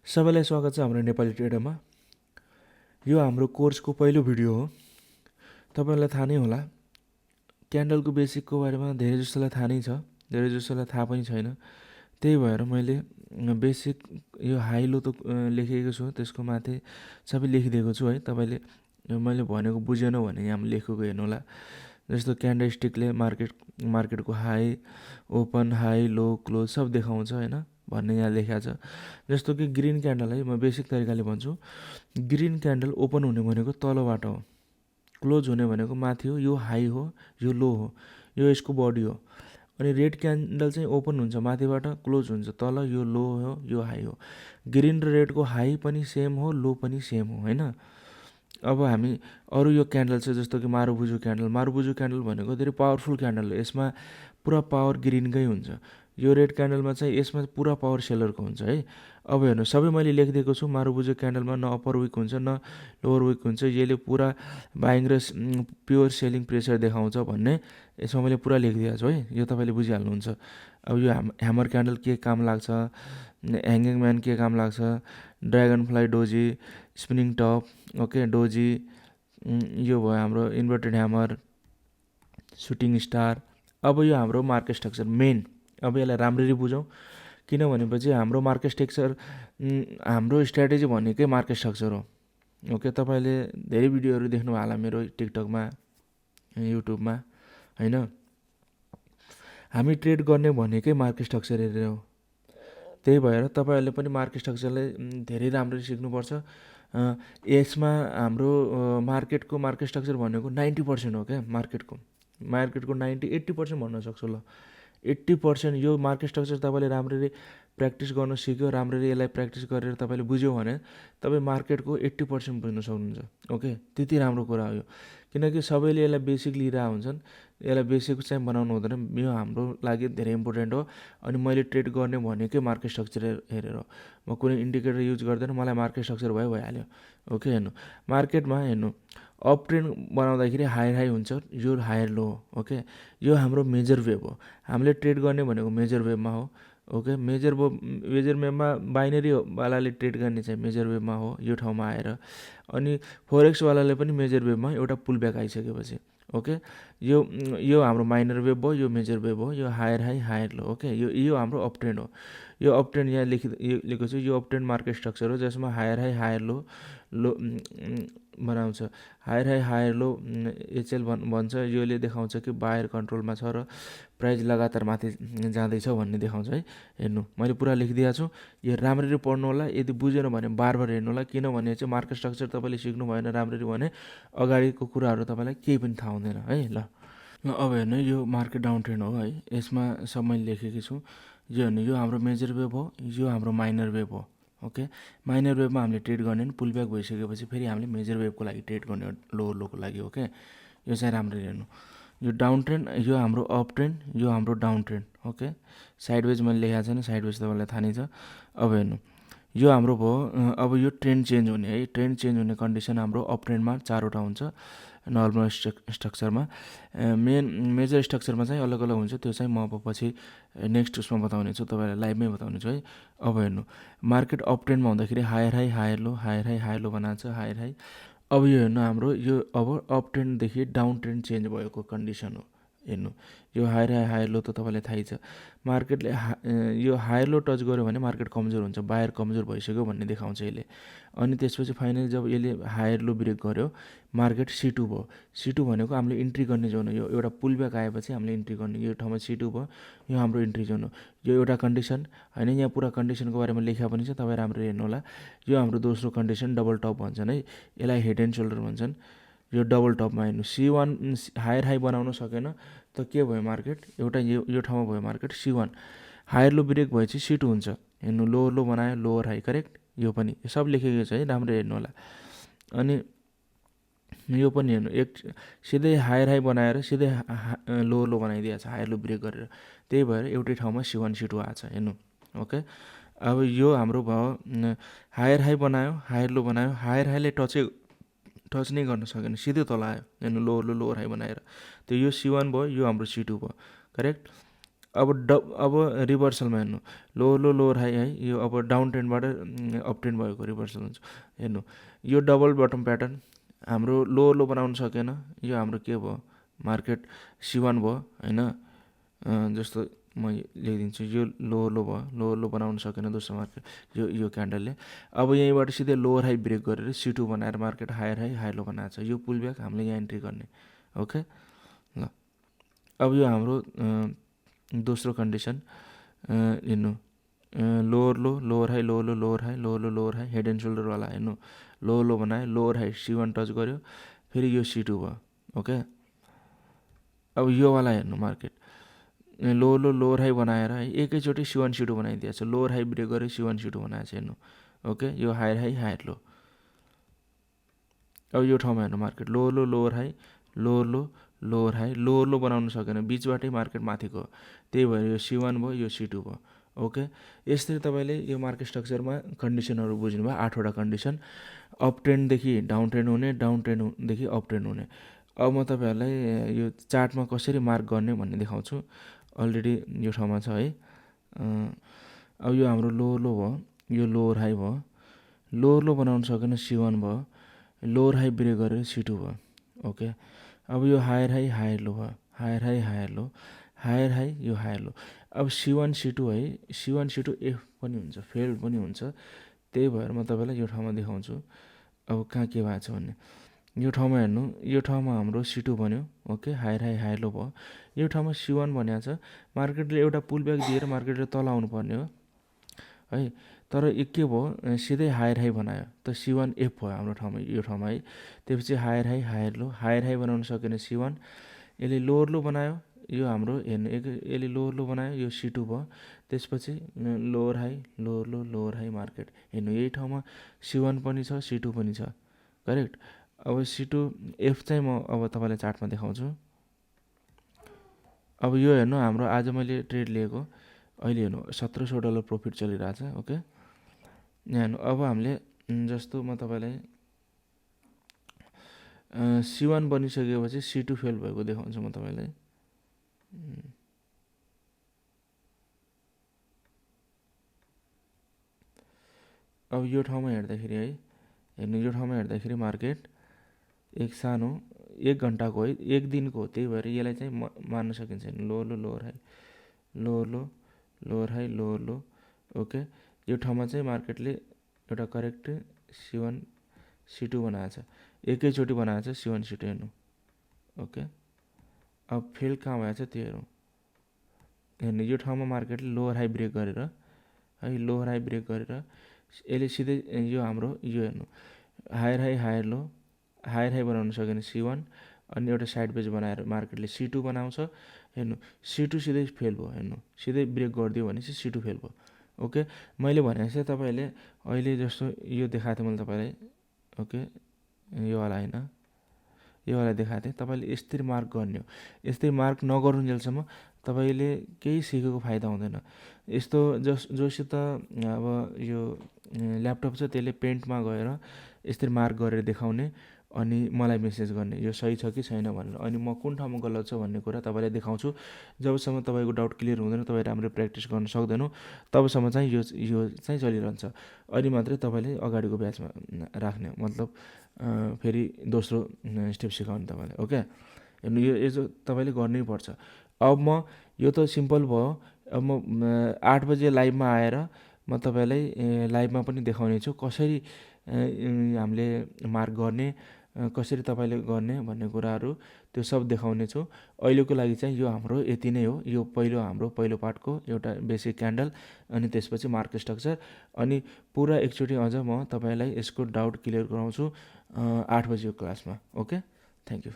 सबैलाई स्वागत छ हाम्रो नेपाली ट्रेडरमा। यो हाम्रो कोर्सको पहिलो भिडियो हो। तपाईहरुलाई थाहा नै होला, क्यान्डलको बेसिकको बारेमा धेरै जसोलाई थाहा नै छ, धेरै जसोलाई थाहा पनि छैन। त्यही भएर मैले बेसिक यो हाई लो त लेखेको छु, त्यसको माथि सबै लेखिदिएको छु है। तपाईले मैले भनेको बुझेन भने यहाँ लेखेको हेर्नु होला। जस्तो क्यान्डलस्टिकले मार्केटको हाई, ओपन, हाई, लो, क्लोज सब देखाउँछ हैन भन्ने यहाँ लेखेको छ। जस्तो कि ग्रीन क्यान्डल है, म बेसिक तरिकाले भन्छु। ग्रीन क्यान्डल ओपन हुने भनेको तलबाट हो, क्लोज हुने भनेको माथि हो। यो हाई हो, यो लो हो, यो यसको बडी हो। अनि रेड क्यान्डल चाहिँ ओपन हुन्छ माथिबाट, क्लोज हुन्छ तल, यो लो हो, यो हाई हो। ग्रीन र रेडको हाई पनि सेम हो, लो पनि सेम हो हैन। अब हामी अरू यो क्यान्डल छ जस्तो कि मारुबुजु क्यान्डल भनेको धेरै पावरफुल क्यान्डल हो। यसमा पुरा पावर ग्रीनकै हुन्छ। यो रेड क्यान्डलमा चाहिँ यसमा पुरा पावर सेलरको हुन्छ है। अब हेर्नु, सबै मैले लेखिदिएको छु। मारुबुजु क्यान्डलमा न अप्पर विक हुन्छ न लोवर विक हुन्छ। यसले पुरा बाइङ र प्योर सेलिङ प्रेसर देखाउँछ भन्ने यसमा मैले पुरा लेखिदिएको छु है। यो तपाईँले बुझिहाल्नुहुन्छ। अब यो ह्यामर क्यान्डल के काम लाग्छ, ह्याङ्गिङ म्यान के काम लाग्छ, dragon fly doji, spinning top, okay doji, यो भयो हाम्रो इन्भर्टेड ह्यामर, सुटिङ स्टार। अब यो हाम्रो मार्केट स्ट्रक्चर मेन। अब यसलाई राम्ररी बुझौँ, किन भनेपछि हाम्रो मार्केट स्ट्रक्चर, हाम्रो स्ट्राटेजी भनेकै मार्केट स्ट्रक्चर हो। ओके, तपाईँले धेरै भिडियोहरू देख्नु होला मेरो टिकटकमा, युट्युबमा हैन। हामी ट्रेड गर्ने भनेकै मार्केट स्ट्रक्चर हेरेर हो। त्यही भएर तपाईँहरूले पनि मार्केट स्ट्रक्चरलाई धेरै राम्ररी सिक्नुपर्छ। यसमा हाम्रो मार्केट स्ट्रक्चर भनेको 90% हो क्या। मार्केटको 80% भन्न सक्छु ल। 80% यो मार्केट स्ट्रक्चर तपाईँले राम्ररी प्र्याक्टिस गर्न सिक्यो, राम्ररी यसलाई प्र्याक्टिस गरेर तपाईँले बुझ्यो भने तपाईँ मार्केटको 80% बुझ्न सक्नुहुन्छ। ओके, त्यति राम्रो कुरा हो यो। किनकि सबैले यसलाई बेसिक लिइरहेको हुन्छन्, यसलाई बेसिक चाहिँ बनाउनु हुँदैन। यो हाम्रो लागि धेरै इम्पोर्टेन्ट हो। अनि मैले ट्रेड गर्ने भनेकै मार्केट स्ट्रक्चर हेरेर हो। म कुनै इन्डिकेटर युज गर्दैन, मलाई मार्केट स्ट्रक्चर भइहाल्यो। ओके, हेर्नु मार्केटमा हेर्नु, अप ट्रेन्ड बनाउँदाखेरि हायर हाई हुन्छ, यो हायर लो हो। ओके, यो हाम्रो मेजर वेभ हो। हामीले ट्रेड गर्ने भनेको मेजर वेभमा हो। ओके, मेजर वेभमा बाइनरी वालाले ट्रेड गर्ने चाहिँ मेजर वेभमा हो, यो ठाउँमा आएर। अनि फोरेक्सवालाले पनि मेजर वेभमा एउटा पुल ब्याक आइसकेपछि। ओके, यो हाम्रो माइनर वेभ भयो, यो मेजर वेभ हो, यो higher high higher low. Okay, यो हाम्रो अप ट्रेन्ड हो। यो अप ट्रेन्ड यहाँ लेखेको छु। यो अप ट्रेन्ड मार्केट स्ट्रक्चर हो जसमा हायर हाई हायर लो बनाउँछ। Higher high higher low HL भन्छ। योले देखाउँछ कि बायर कन्ट्रोलमा छ र प्राइस लगातार माथि जाँदैछ भन्ने देखाउँछ है। हेर्नु, मैले पुरा लेखिदिएको छु। यो राम्ररी पढ्नु होला। यदि बुझेन भने बार हेर्नु होला। किनभने चाहिँ मार्केट स्ट्रक्चर तपाईँले सिक्नु भएन राम्ररी भने अगाडिको कुराहरू तपाईँलाई केही पनि थाहा हुँदैन है। ल अब हेर्नु, यो मार्केट डाउन ट्रेन्ड हो है। यसमा सब मैले लेखेकी छु। यो हेर्नु, यो हाम्रो मेजर वेभ हो, यो हाम्रो माइनर वेभ हो। ओके, माइनर वेभमा हामीले ट्रेड गर्ने, पुल ब्याक भइसकेपछि फेरि हामीले मेजर वेभको लागि ट्रेड गर्ने, लोवर लोको लागि। ओके, यो चाहिँ राम्ररी हेर्नु। यो डाउन ट्रेन्ड, यो हाम्रो अप ट्रेन्ड, यो हाम्रो डाउन ट्रेन्ड। ओके, साइडवेज मैले लेखाएको छैन, साइडवेज तपाईँलाई थाहा नै छ। अब हेर्नु, यो हाम्रो भयो। अब यो ट्रेन्ड चेन्ज हुने है, ट्रेन्ड चेन्ज हुने कन्डिसन हाम्रो अप ट्रेन्डमा 4वटा हुन्छ नर्मल स्ट्रक्चरमा। मेजर स्ट्रक्चरमा चाहिँ अलग अलग हुन्छ। त्यो चाहिँ म अब पछि नेक्स्ट उसमा बताउने छु, तपाईँलाई लाइभमै बताउने छु है। अब हेर्नु, मार्केट अप ट्रेन्डमा हुँदाखेरि higher high higher low, higher high higher low बनाएको छ, हायर हाई। अब यो हेर्नु, हाम्रो यो अब अप ट्रेन्डदेखि डाउन ट्रेन्ड चेन्ज भएको कन्डिसन हो। हेर्नु, यो हायर हाई हायर लो त तपाईँलाई थाहै छ। मार्केटले यो हायर लो टच गर्यो भने मार्केट कमजोर हुन्छ, बायर कमजोर भइसक्यो भन्ने देखाउँछ यसले। अनि त्यसपछि फाइनली जब यसले हायर लो ब्रेक गर्यो, मार्केट C2 भयो। C2 भनेको हामीले इन्ट्री गर्ने जोन हो। यो एउटा पुल ब्याक आएपछि हामीले इन्ट्री गर्ने, यो ठाउँमा C2 भयो, यो हाम्रो इन्ट्री जोन हो। यो एउटा कन्डिसन होइन। यहाँ पुरा कन्डिसनको बारेमा लेखा पनि छ, तपाईँ राम्ररी हेर्नु होला। यो हाम्रो दोस्रो कन्डिसन डबल टप भन्छन् है, यसलाई हेड एन्ड सोल्डर भन्छन्। यो डबल टपमा हेर्नु, C1 हायर हाई बनाउन सकेन त के भयो मार्केट, एउटा यो ठाउँमा भयो market C1। Higher low brake भएपछि C2 हुन्छ। हेर्नु, लोवर लो बनायो, लोवर हाई, करेक्ट। यो पनि सब लेखेको छ है, राम्रो हेर्नु होला। अनि यो पनि हेर्नु, एक सिधै हायर हाई बनाएर सिधै लोवर लो बनाइदिएको छ, हायर लो ब्रेक गरेर। त्यही भएर एउटै ठाउँमा C1 C2 आएको छ। हेर्नु, ओके। अब यो हाम्रो भयो, हायर हाई बनायो, हायर लो बनायो, हायर हाईले टच नै गर्न सकेन, सिधै तल आयो। हेर्नु, लोवर लो लोवर हाई बनाएर। त्यो यो C1 भयो, यो हाम्रो C2 भयो, करेक्ट। अब रिभर्सलमा हेर्नु लोवर हाई है, यो अब डाउन ट्रेन्डबाट अप ट्रेन्ड भएको रिभर्सल हुन्छ। हेर्नु यो डबल बटम प्याटर्न हाम्रो लो बनाउन सकेन, यो हाम्रो के भयो मार्केट C1 भयो होइन। जस्तो म लेखिदिन्छु, यो लो भयो, लो बनाउन सकेन दोस्रो मार्केट यो क्यान्डलले। अब यहीँबाट सिधै लोवर हाई ब्रेक गरेर C2 बनाएर मार्केट हाई लो बनाएको छ। यो पुल ब्याक हामीले यहाँ इन्ट्री गर्ने। ओके ल, अब यो हाम्रो दोस्रो कन्डिसन हेर्नु, lower high lower high head and सोल्डरवाला हेर्नु, लो बनायो, लोवर हाई C1 टच गर्यो, फेरि यो C2 भयो। ओके अब योवाला हेर्नु मार्केट लोवर हाई बनाएर है एकैचोटि C1 C2 बनाइदिएको छ, लोवर हाई ब्रेक गरेर C1 C2 बनाएको छ हेर्नु। ओके यो हायर लो। अब यो ठाउँमा हेर्नु market lower high lower high lower लो बनाउन सकेन, बिचबाटै मार्केट माथिको, त्यही भएर यो C1 भयो, यो C2 भयो। ओके यसरी तपाईँले यो मार्केट स्ट्रक्चरमा कन्डिसनहरू बुझ्नुभयो, 8वटा कन्डिसन, अप ट्रेन्डदेखि डाउन ट्रेन्ड हुने, डाउन ट्रेन्डदेखि अप ट्रेन्ड हुने। अब म तपाईँहरूलाई यो चार्टमा कसरी मार्क गर्ने भन्ने देखाउँछु। अलरेडी यो ठाउँमा छ है। अब यो हाम्रो लो भयो, यो लोवर हाई भयो, लोवर लो बनाउन सकेन C1 भयो, लोवर हाई ब्रेक गरेर C2 भयो। ओके अब यो हायर लो भयो, हायर हाई यो हायर लो। अब C1 C2 है, C1 C2 एफ पनि हुन्छ, फेल्ड पनि हुन्छ, त्यही भएर म तपाईँलाई यो ठाउँमा देखाउँछु अब कहाँ के भएको छ भन्ने। यो ठाउँमा हेर्नु, यो ठाउँमा हाम्रो C2 बन्यो। ओके हायर लो भयो, यो ठाउँमा C1 बनिएको छ। मार्केटले एउटा पुल ब्याक दिएर मार्केटले तल आउनु पर्ने हो है, तर के भयो सिधै हायर हाई बनायो त C1 एफ भयो हाम्रो ठाउँमा, यो ठाउँमा है। त्यसपछि हायर हाई बनाउन सकेन C1, यसले लोवर लो बनायो, यो हाम्रो हेर्नु यसले लोवर लो बनायो, यो C2 भयो। त्यसपछि लोवर हाई मार्केट हेर्नु, यही ठाउँमा C1 पनि छ, C2 पनि छ, करेक्ट। अब C2 एफ चाहिँ म अब तपाईँलाई चार्टमा देखाउँछु। अब यो हेर्नु हाम्रो आज मैले ट्रेड लिएको, अहिले हेर्नु $1700 प्रफिट चलिरहेछ। ओके यहाँ हेर्नु, अब हामीले जस्तो म तपाईँलाई C1 बनिसकेपछि C2 फेल भएको देखाउँछु म तपाईँलाई। अब यो ठाउँमा हेर्दाखेरि है, हेर्नु यो ठाउँमा हेर्दाखेरि मार्केट एक सानो 1 घन्टाको है, 1 दिनको हो, त्यही भएर यसलाई चाहिँ मान्न सकिन्छ। लोवर हाई लोवर लो। ओके यो ठाउँमा चाहिँ मार्केटले एउटा करेक्ट C1 C2 बनाएको छ, एकैचोटि बनाएको छ C1 C2 हेर्नु। ओके अब फेल कहाँ भएको छ त्यो हेरौँ। हेर्नु यो ठाउँमा मार्केटले लोवर हाई ब्रेक गरेर है, लोवर हाई ब्रेक गरेर यसले सिधै यो हाम्रो यो हेर्नु हायर हाई बनाउन सकेन C1, अनि एउटा साइड बेज बनाएर मार्केटले C2 बनाउँछ। हेर्नु C2 सिधै फेल भयो, हेर्नु सिधै ब्रेक गरिदियो भने चाहिँ C2 फेल भयो। ओके मैले भने चाहिँ तपाईँले अहिले जस्तो यो देखाएको थिएँ मैले तपाईँलाई। ओके योवाला होइन, योवाला देखाएको थिएँ, तपाईँले यस्तरी मार्क गर्ने हो। यस्तरी मार्क नगरुन्जेलसम्म तपाईँले केही सिकेको फाइदा हुँदैन। यस्तो जोसित अब यो ल्यापटप छ त्यसले पेन्टमा गएर यस्तरी मार्क गरेर देखाउने, अनि मलाई मेसेज गर्ने यो सही छ कि छैन भनेर, अनि म कुन ठाउँमा गलत छ भन्ने कुरा तपाईँलाई देखाउँछु। जबसम्म तपाईँको डाउट क्लियर हुँदैन, तपाईँ राम्रो प्र्याक्टिस गर्न सक्दैनौ, तबसम्म चाहिँ यो चाहिँ चलिरहन्छ। अनि मात्रै तपाईँले अगाडिको ब्याचमा राख्ने, मतलब फेरि दोस्रो स्टेप सिकाउने तपाईँलाई। ओके हेर्नु यो तपाईँले गर्नै पर्छ। अब म यो त सिम्पल भयो। अब म 8 बजे लाइभमा आएर म तपाईँलाई लाइभमा पनि देखाउने छु कसरी हामीले मार्क गर्ने, कसरी तपाईँले गर्ने भन्ने कुराहरू त्यो सब देखाउने छु। अहिलेको लागि चाहिँ यो हाम्रो यति नै हो। यो हाम्रो पहिलो पार्टको एउटा बेसिक क्यान्डल, अनि त्यसपछि मार्केट स्ट्रक्चर, अनि पुरा एकचोटि अझ म तपाईँलाई यसको डाउट क्लियर गराउँछु 8 बजेको क्लासमा। Okay thank you.